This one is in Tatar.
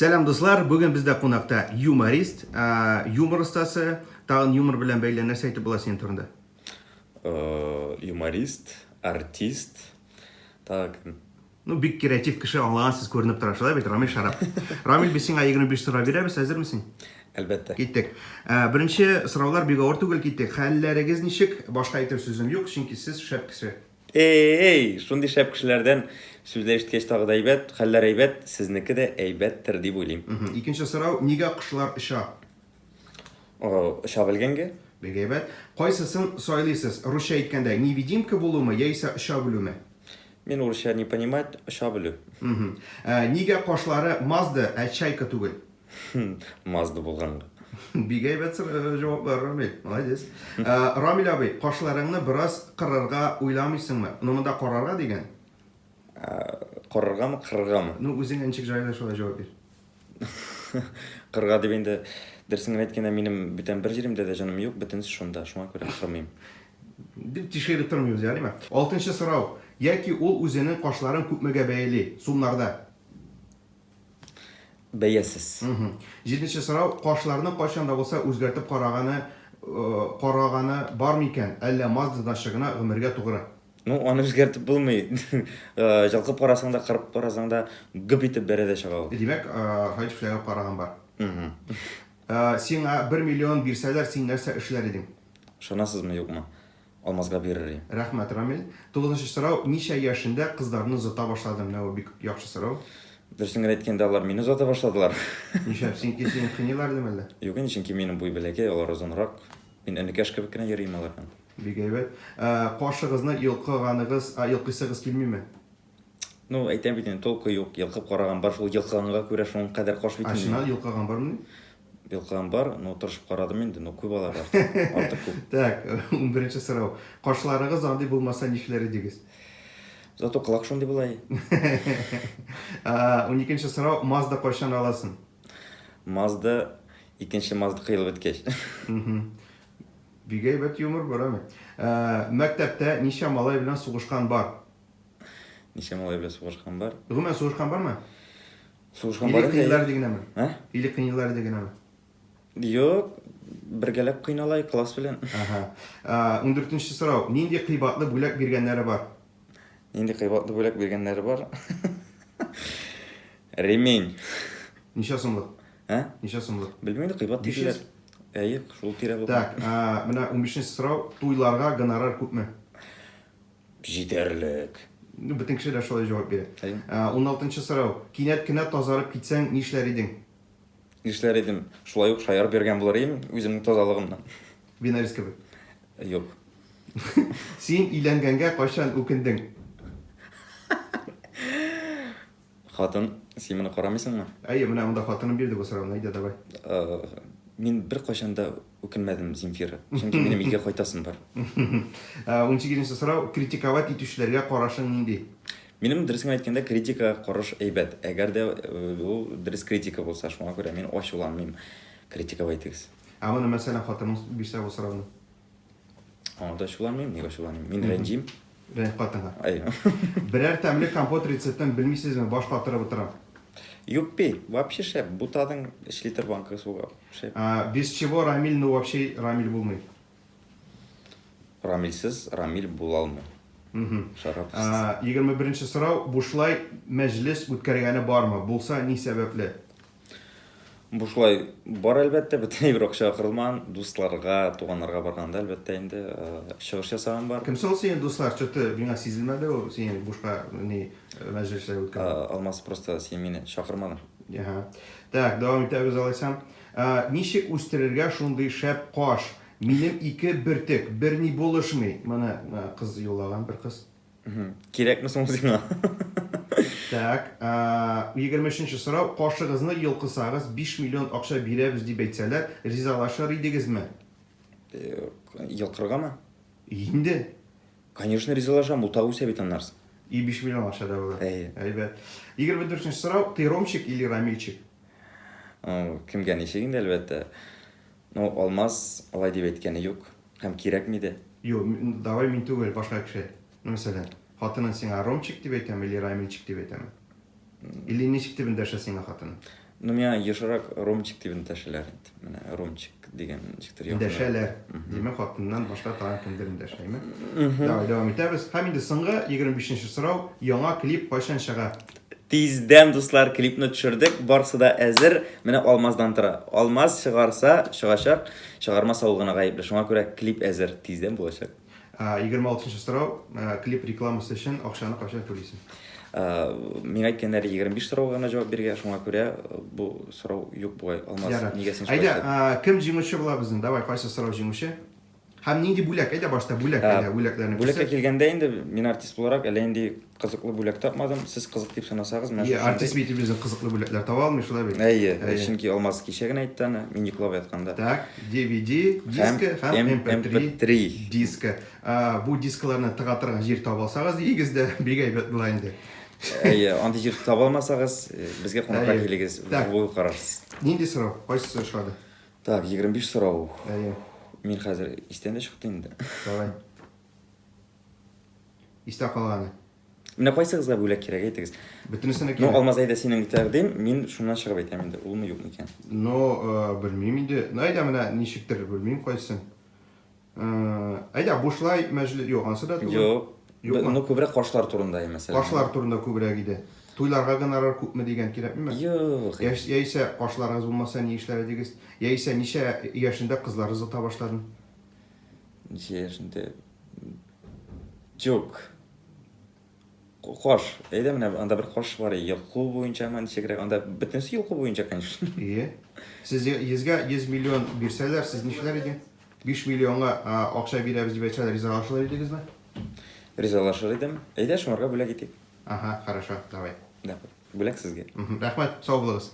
Сәлам, дуслар! Бүген бездә кунакта юморист, юмор остасы. Тагын юмор белән бәйле нәрсә әйтеп була синең турында? Юморист, артист, тагы кем? Ну, бик креатив кеше, аңлаган сез күренеп тора, шулай бит, Рамил Шарапов. Рамил, без сиңа 25 сорау бирәбез, әзерме син? Әлбәттә. Киттек. Беренче сораулар бик авыр түгел, киттек. Хәлләрегез ничек? Башка әйтер сүзем юк, чөнки сез шәп кеше. Эй, шундый шәп кешеләрдән сүзләр ишеткәч тагы да әйбәт, хәлләр әйбәт, сезнеке дә әйбәттер дип уйлыйм. Икенче сорау, нигә кошлар оча? Оча белгәнгә. Бик әйбәт. Кайсысын сайлыйсыз, русча әйткәндә, невидимка булумы яисә оча белүме? Мин урысча не понимать, оча белү. Нигә кошлары Мазда, ә Чайка түгел? Мазда булганга. Бик әйбәт җаваплар, Рамил. Молодец. Рамил абый, кашларыңны бераз кырырга уйламыйсыңмы? Ну, монда карарга дигән. Караргамы, кырыргамы? Ну, үзеңә ничек җайлы, шулай җавап бир. Кырырга дип инде, дөресен генә әйткәндә, минем бүтән бер җиремдә дә җаным юк, бөтенесе шунда, шуңа күрә кырмыйм. Дип тикшереп тормыйбыз, ярыймы? Алтынчы сорау. Яки ул үзенең кашларын күпмегә бәяли? Сумнарда. Бәясез. Җиденче сорау, кашларны кайчан да булса үзгәртеп караганы караганы бар микән, әллә Мазда значогына гомергә тугры? Ну, аны үзгәртеп булмый. Җылкып карасаң да, кырып карасаң да, гөп итеп бәрә дә чыга ул. Димәк, Хаҗиев эшләгән караган бар. Сиңа бер миллион бирсәләр, син нәрсә эшләр идең? Ышанасызмы, юкмы? Алмазга бирер идем. Рәхмәт, Рамил. Тугызынчы сорау, ничә яшендә кызларны озата башладың? Менә бу бик яхшы сорау. Дөресен генә әйткәндә, алар мине озата башладылар. Нишләп? Синеке сине кыйныйлар идеме әллә? Юк инде, чөнки минем буй бәләкәй, алар озынрак. Мин энекәш кебек кенә йөрим алардан. Бик әйбәт. Кашыгызны йолкыганыгыз, йолкыйсыгыз килмиме? Ну, әйтәм бит инде, толку юк. Йолкып караган бар, шул йолкыганга күрә шуның кадәр каш бит инде. Ә чыннан йолкыган бармыни? Йолкыган бар, но тырышып карадым инде, но күп алар артык. Артык күп. Так, унберенче сорау. Кашларыгыз андый булмаса нишләр идегез? Зато колак шундый була. Уникенче сорау. Мазда кайчан аласың? Мазда, икенче Мазда кыелып беткәч. Бик әйбәт юмор бар, әме. Мәктәптә ничә малай белән сугышкан бар? Ничә малай белән сугышкан бар? Гомумән сугышкан бармы? Сугышкан бар инде. Или кыйныйлар иде генәме? Ә? Или кыйныйлар иде генәме? Юк, бергәләп кыйналай класс белән. Ага. 14 сорау. Нинди кыйбатлы бүләк биргәннәре бар? Нинди кыйбатлы бүләк биргәннәре бар? Ремень. Ничә сумлык? Ә? Ничә сумлык? Белмим инде, кыйбат диделәр. Әйе, шул тирә булган. Так, менә 15 сорау. Туйларга гонорар күпме? Җитәрлек. Ну, бөтен кеше дә шулай җавап бирә. Әйе. Уналтынчы сорау. Кинәт кенә тазарып китсәң, нишләр идең? Нишләр идем? Шулай ук шаярып йөргән булыр идем, үземнең тазалыгымнан. Винарис кебек. Юк. Син өйләнгәнгә кайчан үкендең? Хатын, син моны карамыйсыңмы? Әйе, менә монда хатыным бирде бу сорауны. Әйдә, давай. Мин беркайчан да үкенмәдем, Земфира. Чөнки минем өйгә кайтасым бар. Унсигезенче сорау. Критиковать итүчеләргә карашың нинди? Минем, дөресен генә әйткәндә, критикага караш әйбәт. Әгәр дә ул дөрес критика булса, шуңа күрә мин ачуланмыйм. Критиковать итегез. Ә моны, мәсәлән, хатының бирсә бу сорауны? Аңа да ачуланмыйм, нигә ачуланыйм? Мин рәнҗим. Рәнҗ хатынга. Әйе. Берәр тәмле компот рецептын белмисезме? Баш катырып утырам. Юппи, вообще шәп. Бутадың өч литр банка суга. Шәп. Без чего Рамиль, ну вообще Рамиль булмый. Рамильсез Рамиль була алмый. Шарапсыз. 21 сорау. Бушлай мәҗлес үткәргәне бармы? Булса, ни сәбәпле? Бушлай бар, әлбәттә, бөтенләй бер акчага корылмаган. Дусларга, туганнарга барганда, әлбәттә инде, чыгыш ясаган бар. Кем соң синең дуслар? Чё-то миңа сизелмәде ул синең бушка ни мәҗлесләр үткәрү. Алмаз, просто син мине чакырмадың. Ага. Так, дәвам итәбез алайсам. Ничек үстерергә шундый шәп каш? Минем ике бөртек, берни булышмый. Моны кыз юллаган, бер кыз. Кирәкме соң сиңа? Так, 23 сорау. Кашыгызны йолкысагыз, 5 миллион акча бирәбез дип әйтсәләр, ризалашыр идегезме? Йолкыргамы? Инде. Конечно, ризалашам, ул тагы үсә бит аннарсы. И 5 миллион акча да була. Әйе. Әйбәт. 24 сорау. Ты Ромчик или Рамильчик? Кемгә ничек инде, әлбәттә. Ну, Алмаз алай дип әйткәне юк. Һәм кирәкми дә. Юк, давай мин түгел, башка кеше. Ну, мәсәлән, хатының сиңа Ромчик дип әйтәме или Рамильчик дип әйтәме? Или ничек дип эндәшә сиңа хатының? Ну, миңа ешрак Ромчик дип эндәшәләр инде. Менә Ромчик дигән ничектер якынрак. Эндәшәләр. Димәк, хатыннан башка тагын кемдер эндәшә, әйме? Давай, дәвам итәбез. Һәм инде соңгы 25 нче сорау, яңа клип кайчан чыга? Тиздән, дуслар, клипны төшердек, барсы да әзер. Менә Алмаздан тора. Алмаз чыгарса, чыгачак, чыгармаса ул гына гаепле. Шуңа күрә клип әзер, тиздән булачак. 26 нчы сорау, клип рекламасы өчен акчаны кайчан түлисең? Миңа әйткәннәр 25 сорауга гына җавап бирергә, шуңа күрә бу сорау юк бугай. Алмаз, нигә син шулай Әйдә, кем җиңүче була безнең? Давай, кайсы сорау җиңүче? Һәм нинди бүләк? Әйдә башта бүләк, әйдә бүләкләрне Бүләккә килгәндә инде мин артист буларак әллә нинди кызыклы бүләк тапмадым. Сез кызык дип санасагыз, менә шушындый. Артист бит безнең кызыклы бүләкләр таба алмый, шулай бит? Әйе, чөнки Алмаз кичә генә әйтте аны, мин йоклап ятканда. Так, DVD дискы һәм MP3 дискы. Бу дискларны тыга торган җир таба алсагыз, өегездә бик әйбәт була инде. Әйе, андый җир таба алмасагыз, безгә кунакка килегез, вживую карарсыз. Нинди сорау? Кайсысы ошады? Так, 25 сорау. Әйе. Мин хәзер истән дә чыкты инде. Давай. Истә калганы. Менә кайсыгызга бүләк кирәк, әйтегез. Бөтенесенә кирәк. Ну, Алмаз, әйдә синең тәкъдим, мин шуннан чыгып әйтәм инде, улмы юкмы икән. Ну, э, белмим инде. Ну, әйдә менә ничектер, белмим кайсын. Әйдә, бушлай мәҗлес, юк, ансы да түгел. Юк. Юкмы? Ну, күбрәк кошлар турында, мәсәлән. Кошлар турында күбрәк иде. Туйларга гонорар күпме дигән кирәкмиме? Юк. Яисә кошларыгыз булмаса ни эшләр идегез? Яисә ничә яшендә кызлар озата башладың? Ничә яшендә? Юк. Кош. Әйдә менә анда бер кош бар, йолку буенчамы, ничегрәк? Анда бөтенесе йолку буенча, конечно. Ие. Сез йөзгә 100 миллион бирсәләр, сез нишләр идең? 5 миллионга акча бирәбез дип әйтсәләр, ризалашыр идегезме? Ризалашыр идем. Әйдә, шуңарга бүләк итик. Ага, хорошо, давай. Да, бүләк сезгә. Рәхмәт, сау булыгыз.